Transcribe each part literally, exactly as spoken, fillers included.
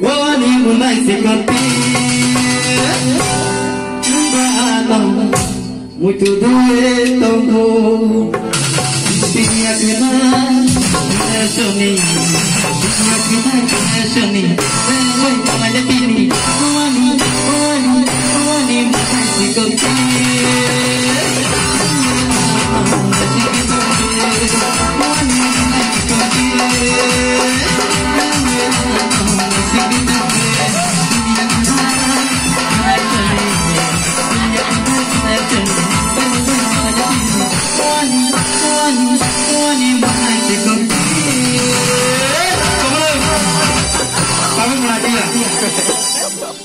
Wani munai sikoti. Ba ano. Muitu dui tongo. Dunia kena, dunia soni. Dunia kena, dunia soni. Eh, oi, kamanya tini. Wani, wani, wani, masih kau.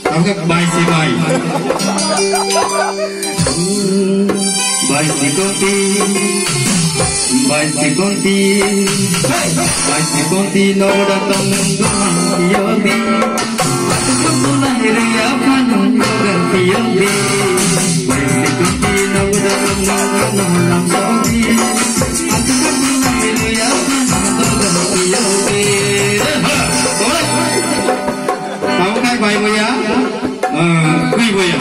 Tabuk bai si bai. Bai si koti. Bai si koti. Bai si koti noda tamung duhan tiyobi. Atu kapuna hiriya panung noda tiyobi. Bai si koti noda tamung duhan sobi. Atu kapuna hiriya panung noda tiyobi. Tamo kai bai boya. Ah, kui boya.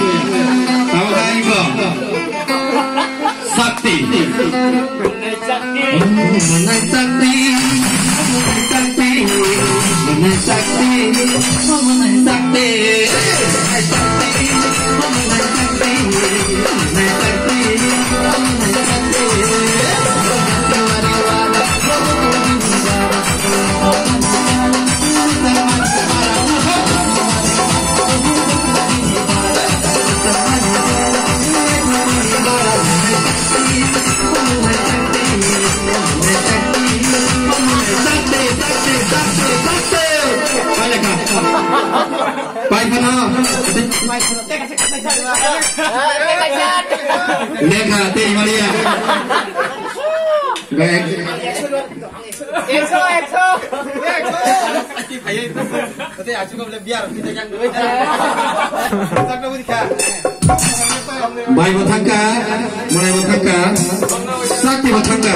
Tamo kai ko. Sakti. Oh, manai sakti. Manai sakti. Manai sakti. Oh, manai sakti. Manai sakti. Oh, manai sakti. Manai sakti. Oh, manai sakti. Pai khana. Lekha tei maliya. Baik. Ekso, ekso. Bai bo thangka, mwnai bo thangka, sakti bo thangka.